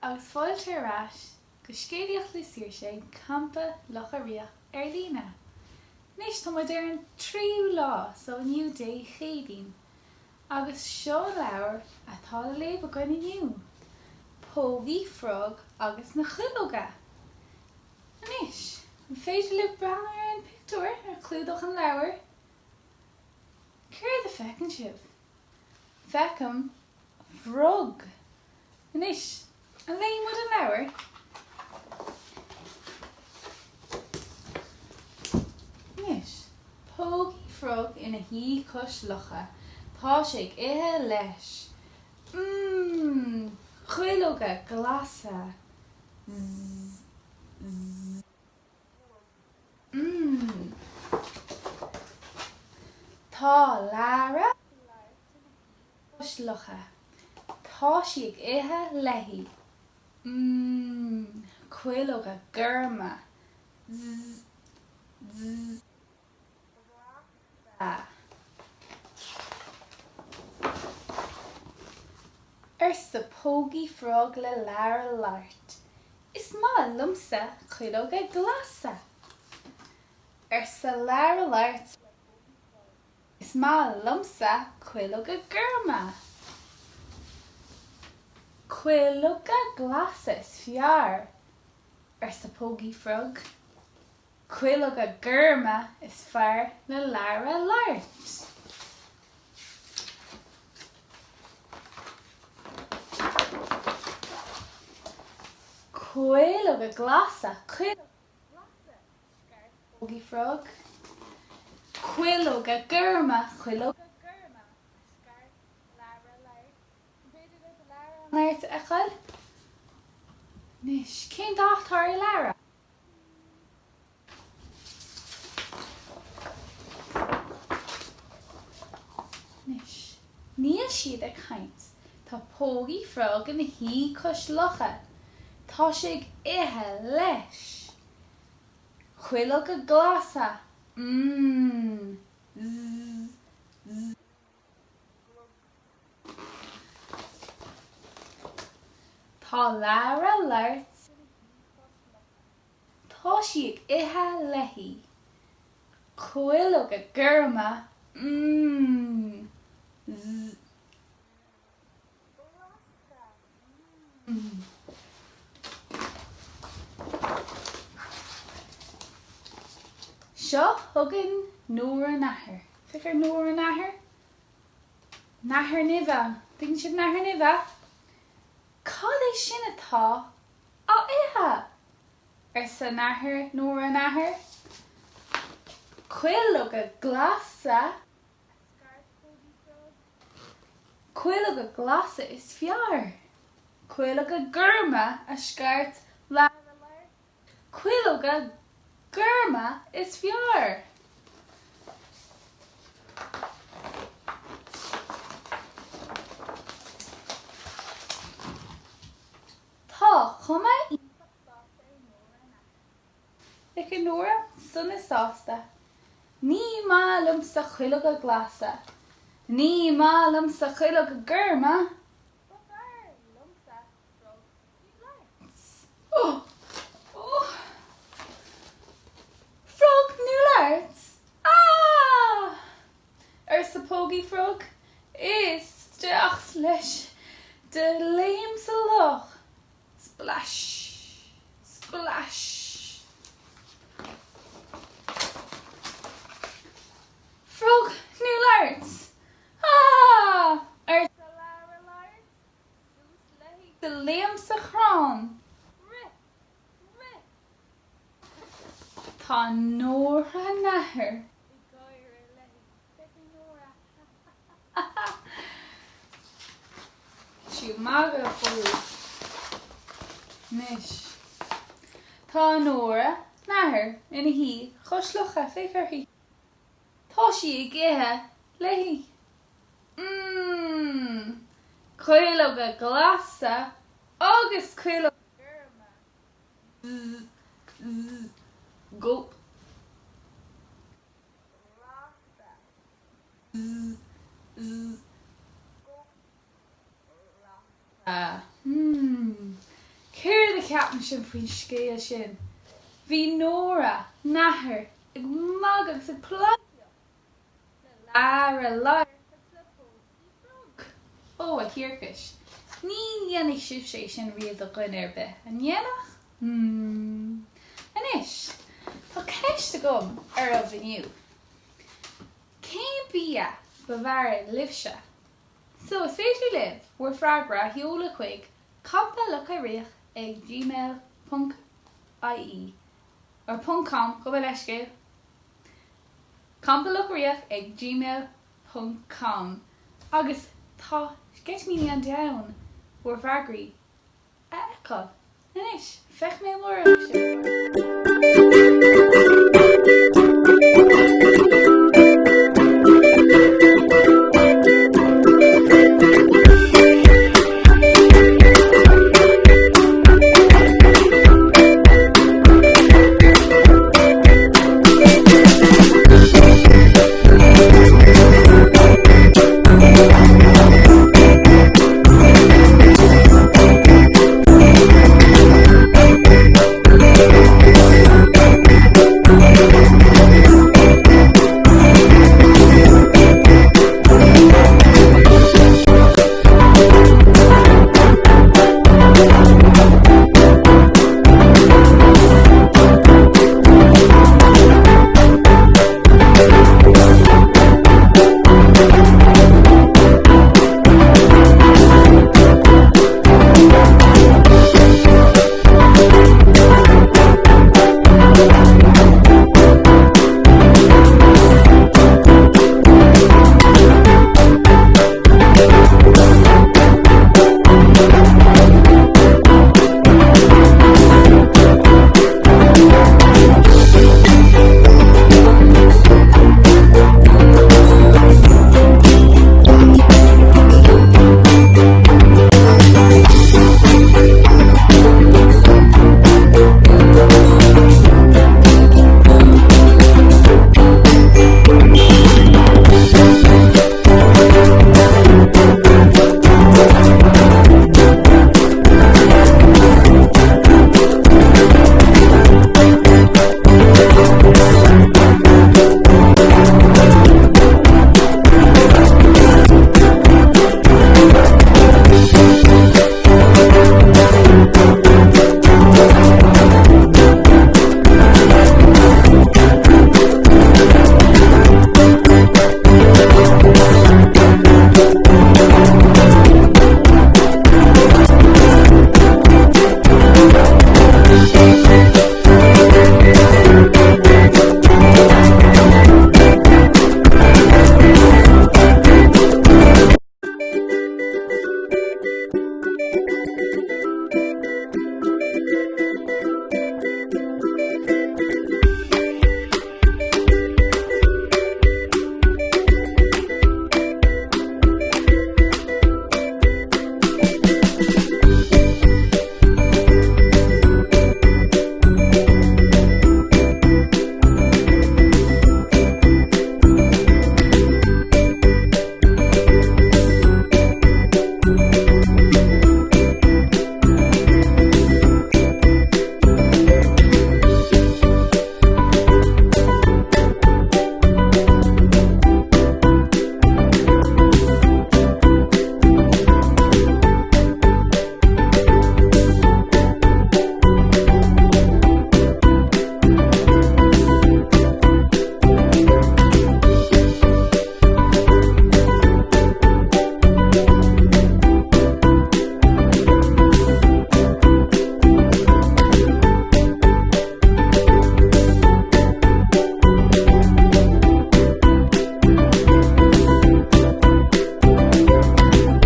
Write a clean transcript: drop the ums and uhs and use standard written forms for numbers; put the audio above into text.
agus fáilte ar ais go Scéalaíocht le Saoirse ag Campa Locha Riach ar líne. Anois tá muid ar an tríú lá, so inniu Dé Céadaoin, agus seo an leabhar atá le léamh againn inniu, Pógaí Frog agus na Cuileoga. Anois, an féidir libh breathnú ar an pictiúr ar chlúdach an leabhair? Céard a feiceann sibh? Feicim frog. Anois, an léifidh muid an leabhar? Anois, Pógaí Frog ina shuí cois locha. Tá sé ag ithe leis. Mmm, cuileoga glasa. Zzz, zzz. Mmm. Tá Lara cois locha. Tá sí ag ithe léi. Mmm. Cuileoga gorma. Zzz. Zzz. Blasta. Arsa Pógaí Frog le Lara Lairt. Is maith liomsa cuileoga glasa. Arsa Lara Lairt le Pógaí Frog. Is maith liomsa cuileoga gorma. Cuileoga glasa is fearr, arsa Pógaí Frog. Cuileoga gorma is fearr le Lara Lairt. Cuileoga glasa, cuileoga glasa, a scairt Pógaí Frog. Cuileoga gorma, cuileoga gorma, a scairt Lara Lairt. An féidir libh Lara Lairt a fheiceáil? Anois, cén dath atá ar Lara? Anois, níl siad ag caint. Tá Pógaí Frog ina shuí cois locha. Tá sé ag ithe leis. Cuileoga glasa! Mmm! Zzz! Zzz! Glug! Tá Lara Lairt ina shuí cois locha. Tá sí ag ithe léi. Cuileoga gorma, mmm. Zzz. Blasta, mmm. Seo chugainn Nóra Nathair. Féach ar Nóra Nathair. Nathair Nimhe. Tuigeann sibh Nathair Nimhe? Cad é sin atá á ithe? arsa Nathair Nóra Nathair. Cuileoga glasa, a scairt Pógaí Frog. Cuileoga glasa is fearr. Cuileoga gorma, a scairt Lara Lairt. Cuileoga gorma is fearr. Tá cuma iontach sásta ar Nóra Nathair. Féach ar Nóra, sona sásta. Ní maith liomsa cuileoga glasa. Ní maith liomsa cuileoga gorma. Ba fearr liomsa frog nó lairt. Oh! Oh! Frog nó lairt? Ah! arsa Pógaí Frog. Isteach leis de léim sa loch. Splash! Splash! Frog nó lairt? Ah! arsa Lara Lairt. Suas léi de léim sa chrann. Rith! Rith! Tá Nóra Nathair ag gáire léi. Féach ar Nóra. Ha ha ha! Sí ag magadh fúithi. Anois. Tá Nóra Nathair ina shuí cois locha. Féach uirthi. Tá sí ag ithe léi. Mmm! Cuileoga glasa agus cuileoga gorma. Zzz. Zzz. Gulp. Blasta. Zzz. Zzz. Gulp. Blasta. Mmm. Céard a cheapann sibh faoin scéal sin? Bhí Nóra, Nathair, ag magadh agus ag plagaíocht le Lara Laghairt agus le Póstaí Frog. Ó, a thiarcais, ní dhéanfaidh sibhse é sin riamh do dhuine ar bith, an ndéanfadh? Hmm. Anois, tá ceist agam oraibh inniu. Cén bia ba bhfearr libhse? So, is féidir libh bhur freagra a sheoladh chuig campa locha riach ag gmail ponc ie or ponc com, gabh mo leithscéal, campa locha riach ag gmail ponc com agus tá sceitimíní an domhain bhur bhfreagraí a fheiceáil. Anois, feicfidh mé amárach sibh!